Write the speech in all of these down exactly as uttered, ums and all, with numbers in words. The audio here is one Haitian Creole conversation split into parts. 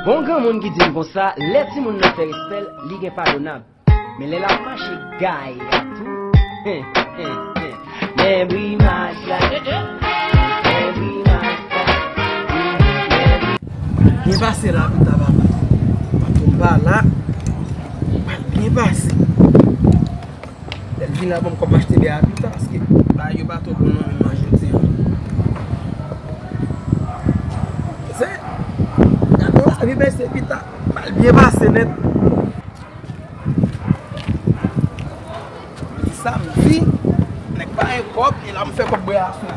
Gon granmoun ki di m konsa, lè timoun nan fè respè l, li gen padonab. Men lè l ap mache gaye ak tou, men bri mas la, men bri mas la, men bri. Byen pase la pou ta papa. Patwon m pa la, mal byen pase. Lè l vin la ban m kòb m achte bè a pita, paske bagay yo pa twò bon non menm jan jodi an. Se, gade lavi bèse pita, mal byen pase nèt. Jodi samdi, nèg pa gen kòb, e la m fè kòb bwè a sou.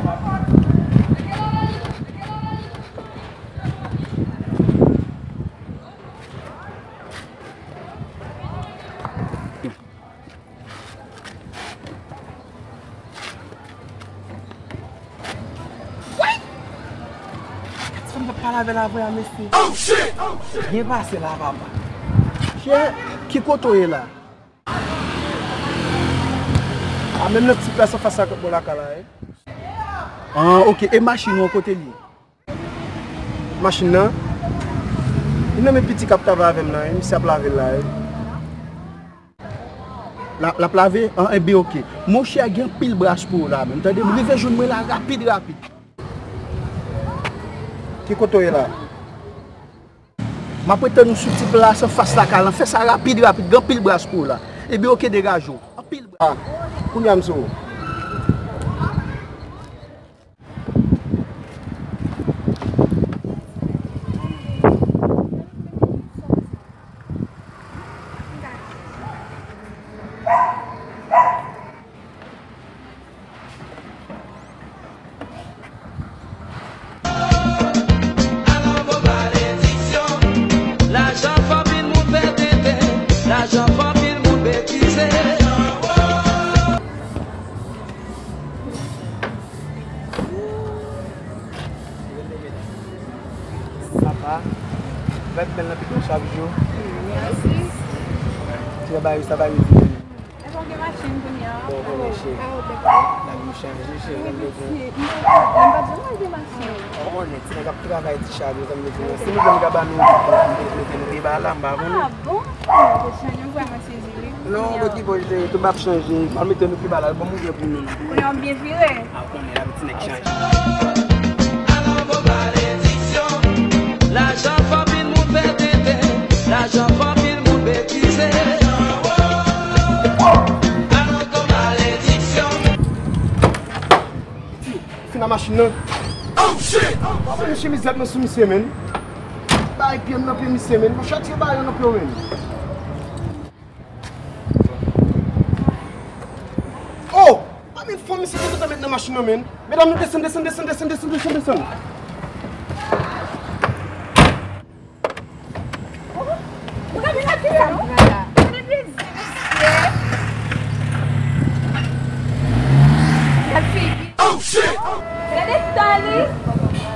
Woy! Gad fanm k ap pale avè l avè a, mesye. Byen pase la, papa. Chè, ki kote w ye la? A, menm nan ti plas anfas la, bò lakay la, wi. An, oke. E machin ou an, kote l ye? Machin nan? Li nan men piti k ap travay avè m nan, wi. Misye ap lave l la, wi. L ap, l ap lave? An, enben, oke. Monchè, gen anpil bras pou ou la menm, tande? M rive jwenn mwen la rapid, rapid. Ki kote w ye la? M ap ret tann ou sou ti plas anfas lakay lan. Fè sa rapid, rapid. Gen anpil bras pou ou la. Ebyen, oke, degaje w. Anpil bras. Ah, kounye a m sou ou. Lajan fè anpil moun fè tenten, lajan fè anpil moun betize. Sa va? Vibe bèl nan pito chak jou. Mèsi. Travay, travay, travay. Èske w gen machin kounye a? Bon, bon, mèsi. Ah, ok. Lavi chanje, cheri, zanmi. Wi, piti. M pa t janm al gen machin. Ou konnen, ti nèg ap travay ti chak jou, zanmi. Si nou menm ka ba nou, nou te ba la, m pa konnen. Ah, bon? Mwen vrèman sezi, wi. Non, bon, ki bon, cheri, tout bagay ap chanje. Al mete nou pi ba la, bon, mwen gen pou nou. Kounye a w ap byen vire. Ah, ou konnen, lavi ti nèg chanje. Alò, bon, malediksyon. Lajan fè anpil moun fè tenten. Lajan fè anpil moun betize. Alò, bon, malediksyon. Fin a machin nan. Oh, shit! Papa, men chemiz la nan sou misye, men. Bay pye m nan pye misye, men. Mwen chak ti bagay nan pye w, men. Oh! Pa men fanm misye te gentan met nan machin nan, men. Medam, nou desann, desann, desann. Ou ka vin ak kisa, non? Gade plezi, mesye. Gade figi. Oh, shit! Gade tan li.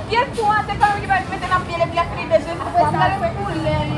Pye tou a, te kanmenm ki pa mete nan pye l, epi ap fini bezwen. Apre sa, gade koulè l.